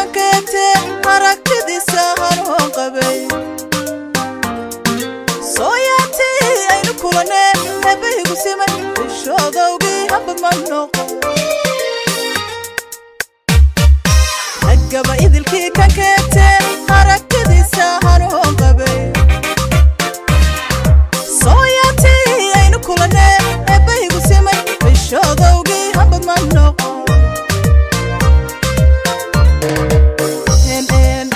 Kankeete aragtidiisa hanuun qabay. Sooyaatii aynu kulanee eebbahigu simay, ishoodowgii haba ma noqo. Raggaba idilkii kankeete aragtidiisa hanuun qabay. Sooyaatii aynu kulanee eebbahigu simay, ishoodowgii haba ma noqo. N N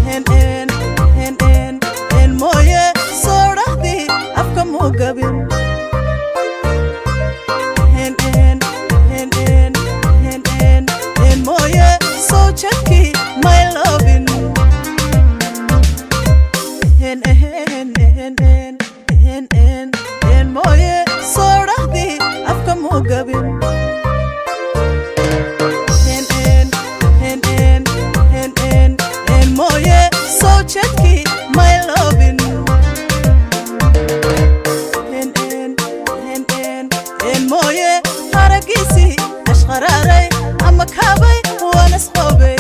N N N N mooye soodhahdii afka muu gabin. N N N N N N N mooye soo jadkii my lovin. N N N N N N N mooye soodhahdii afka muu gabin. N N N N N N N mooye soo jadkii my lovin. N N N N N mooye haragiisii ashqaraaray ama kaabay waan isqoobay.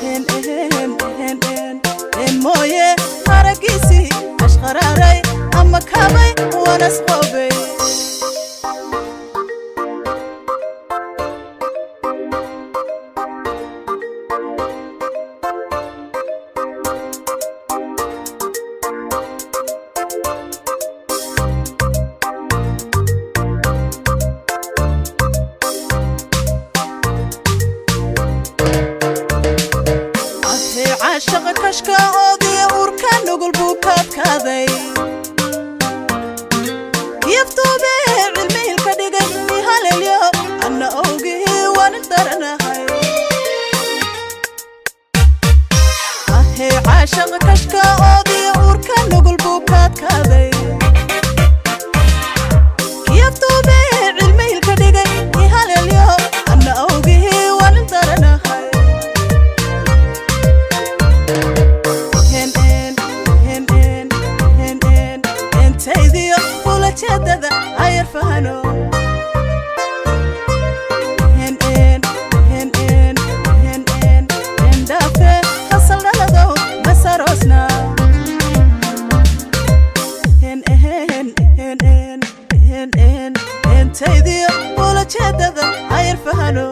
N N N N N mooye haragiisii ashqaraaray ama kaabay waan isqoobay. Ahee caashaqa kashka oodiya uurka nugul buu kaadkaaday. Yaftuube cilmihilka dhigay ihalelyo anna owgihii waan daranahay. Ahee caashaqa kashka oodiya uurka nugul buu kaadkaaday. Yaftuube cilmihilka dhigay ihalelyo anna owgihii waan daranahay. N N N N N N Ntaydiyo ulajeedada ayar fahano. N N N N N N N dhaafe hasal dhaladow masaroosna. N N N N N N Ntaydiyo ulajeedada ayar fahano.